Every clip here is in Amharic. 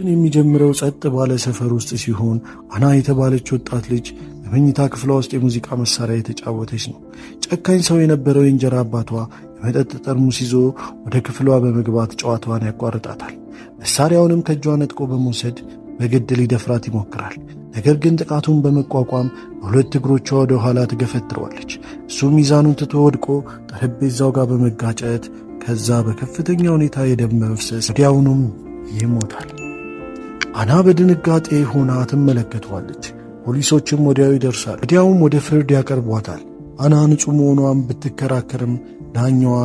የሚጀምረው ጸጥ ባለ ሰፈር ውስጥ ሲሆን አና የተባለች ወጣት ልጅ በመኝታ ክፍሏ ውስጥ የሙዚቃ መሳሪያ እየተጫወተች ነው። ጨካኝ ሰው የነበረው የእንጀራ አባቷ የመጠጥ ጠርሙስ ይዞ ወደ ክፍሏ በመግባት ጨዋታዋን ያቋርጣታል። መሳሪያውንም ከእጇ ነጥቆ በመውሰድ በግድ ሊደፍራት ይሞክራል። ነገር ግን ጥቃቱን በመቋቋም በሁለት እግሮቿ ወደ ኋላ ትገፈትረዋለች። እሱ ሚዛኑን ትቶ ወድቆ ጠረጴዛው ጋር በመጋጨት ከዛ በከፍተኛ ሁኔታ የደም መፍሰስ ወዲያውኑም ይሞታል። አና በድንጋጤ ሆና ትመለከተዋለች። ፖሊሶችም ወዲያው ይደርሳል። ወዲያውም ወደ ፍርድ ያቀርቧታል። አና ንጹሕ መሆኗን ብትከራከርም ዳኛዋ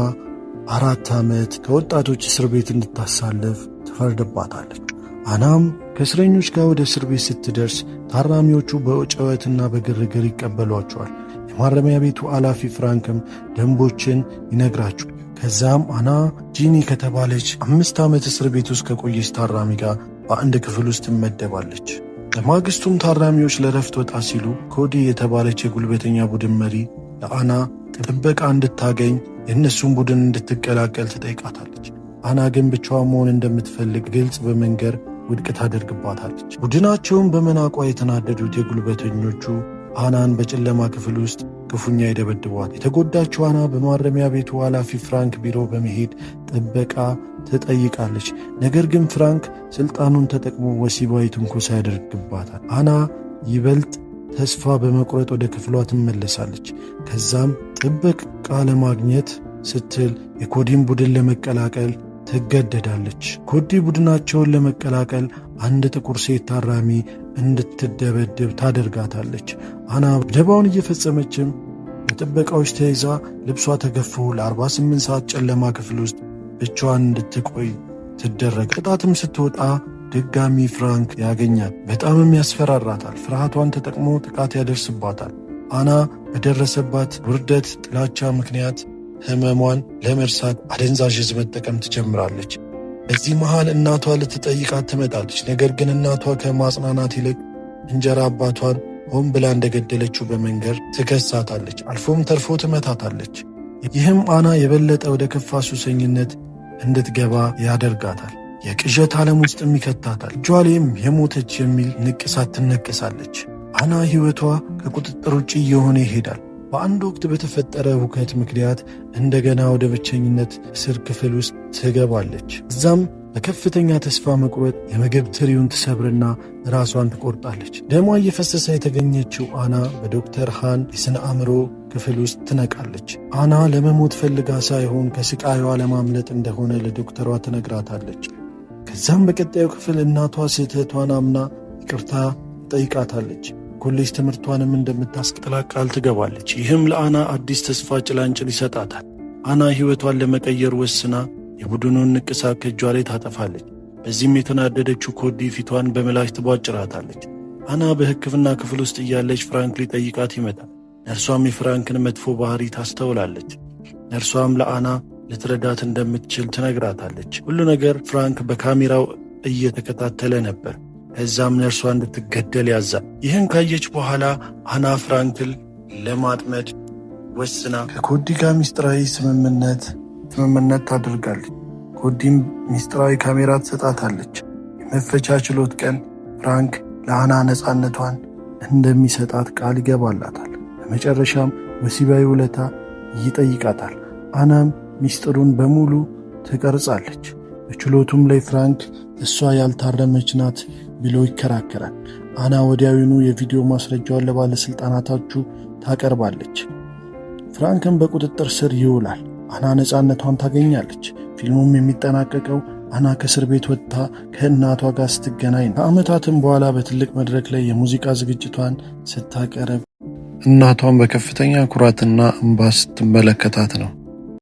4 ዓመት ከወጣቶች እስር ቤት እንድታሳልፍ ትፈርድባታለች። አናም ከእስረኞች ጋር ወደ እስር ቤት ስትደርስ ታራሚዎቹ በጩኸትና በግርግር ይቀበሏቸዋል። የማረሚያ ቤቱ ኃላፊ ፍራንክም ደንቦችን ይነግራቸዋል። ከዛም አና ጂኒ ከተባለች 5 ዓመት እስር ቤት ውስጥ ከቆየች ታራሚ ጋር በአንድ ክፍል ውስጥ ትመደባለች። ለማግስቱም ታራሚዎች ለረፍት ወጣ ሲሉ ኮዲ የተባለች የጉልበተኛ ቡድን መሪ ለአና ጥበቃ እንድታገኝ የእነሱን ቡድን እንድትቀላቀል ትጠይቃታለች። አና ግን ብቻዋን መሆን እንደምትፈልግ ግልጽ በመንገር ውድቅ ታደርግባታለች። ቡድናቸውን በመናቋ የተናደዱት የጉልበተኞቹ አናን በጨለማ ክፍል ውስጥ ክፉኛ ይደበድቧት። የተጎዳችው አና በማረሚያ ቤቱ ኃላፊ ፍራንክ ቢሮ በመሄድ ጥበቃ ትጠይቃለች። ነገር ግን ፍራንክ ስልጣኑን ተጠቅሞ ወሲባዊ ትንኮሳ ያደርግባታል። አና ይበልጥ ተስፋ በመቁረጥ ወደ ክፍሏ ትመለሳለች። ከዛም ጥበቃ ለማግኘት ስትል የኮዲን ቡድን ለመቀላቀል ትገደዳለች። ኮዲ ቡድናቸውን ለመቀላቀል አንድ ጥቁር ሴት ታራሚ እንድትደበድብ ታደርጋታለች። አና ደባውን እየፈጸመችም በጥበቃዎች ተይዛ ልብሷ ተገፎ ለ48 ሰዓት ጨለማ ክፍል ውስጥ ብቻዋን እንድትቆይ ትደረግ። ቅጣትም ስትወጣ ድጋሚ ፍራንክ ያገኛት፣ በጣምም ያስፈራራታል። ፍርሃቷን ተጠቅሞ ጥቃት ያደርስባታል። አና በደረሰባት ውርደት፣ ጥላቻ ምክንያት ህመሟን ለመርሳት አደንዛዥ ዕፅ መጠቀም ትጀምራለች። በዚህ መሃል እናቷ ልትጠይቃት ትመጣለች። ነገር ግን እናቷ ከማጽናናት ይልቅ እንጀራ አባቷን ሆን ብላ እንደገደለችው በመንገር ትከሳታለች። አልፎም ተርፎ ትመታታለች። ይህም አና የበለጠ ወደ ከፋ ሱሰኝነት እንድትገባ ያደርጋታል። የቅዠት ዓለም ውስጥም ይከታታል። እጇ ላይም የሞተች የሚል ንቅሳት ትነቅሳለች። አና ሕይወቷ ከቁጥጥር ውጭ እየሆነ ይሄዳል። በአንድ ወቅት በተፈጠረ ሁከት ምክንያት እንደገና ወደ ብቸኝነት እስር ክፍል ውስጥ ትገባለች። እዛም በከፍተኛ ተስፋ መቁረጥ የምግብ ትሪውን ትሰብርና ራሷን ትቆርጣለች። ደሟ እየፈሰሰ የተገኘችው አና በዶክተር ሃን የስነ አእምሮ ክፍል ውስጥ ትነቃለች። አና ለመሞት ፈልጋ ሳይሆን ከስቃዩዋ ለማምለጥ እንደሆነ ለዶክተሯ ትነግራታለች። ከዛም በቀጣዩ ክፍል እናቷ ስህተቷን አምና ይቅርታ ትጠይቃታለች። ኮሌጅ ትምህርቷንም እንደምታስቀጥል ቃል ትገባለች። ይህም ለአና አዲስ ተስፋ ጭላንጭል ይሰጣታል። አና ሕይወቷን ለመቀየር ወስና የቡድኑን ንቅሳት ከእጇ ላይ ታጠፋለች። በዚህም የተናደደችው ኮዲ ፊቷን በምላጭ ትቧጭራታለች። አና በሕክምና ክፍል ውስጥ እያለች ፍራንክ ሊጠይቃት ይመጣል። ነርሷም የፍራንክን መጥፎ ባህሪ ታስተውላለች። ነርሷም ለአና ልትረዳት እንደምትችል ትነግራታለች። ሁሉ ነገር ፍራንክ በካሜራው እየተከታተለ ነበር። ከዛም ነርሷ እንድትገደል ያዛል። ይህን ካየች በኋላ አና ፍራንክን ለማጥመድ ወስና ከኮዲ ጋር ሚስጥራዊ ስምምነት ታደርጋለች። ኮዲም ሚስጥራዊ ካሜራ ትሰጣታለች። የመፈቻ ችሎት ቀን ፍራንክ ለአና ነፃነቷን እንደሚሰጣት ቃል ይገባላታል። በመጨረሻም ወሲባዊ ውለታ ይጠይቃታል። አናም ሚስጥሩን በሙሉ ትቀርጻለች። በችሎቱም ላይ ፍራንክ እሷ ያልታረመች ናት ብሎ ይከራከራል። አና ወዲያውኑ የቪዲዮ ማስረጃዋን ለባለሥልጣናቶቹ ታቀርባለች። ፍራንክም በቁጥጥር ስር ይውላል። አና ነፃነቷን ታገኛለች። ፊልሙም የሚጠናቀቀው አና ከእስር ቤት ወጥታ ከእናቷ ጋር ስትገናኝ ነው። ከዓመታትም በኋላ በትልቅ መድረክ ላይ የሙዚቃ ዝግጅቷን ስታቀርብ እናቷን በከፍተኛ ኩራትና እንባ ስትመለከታት ነው።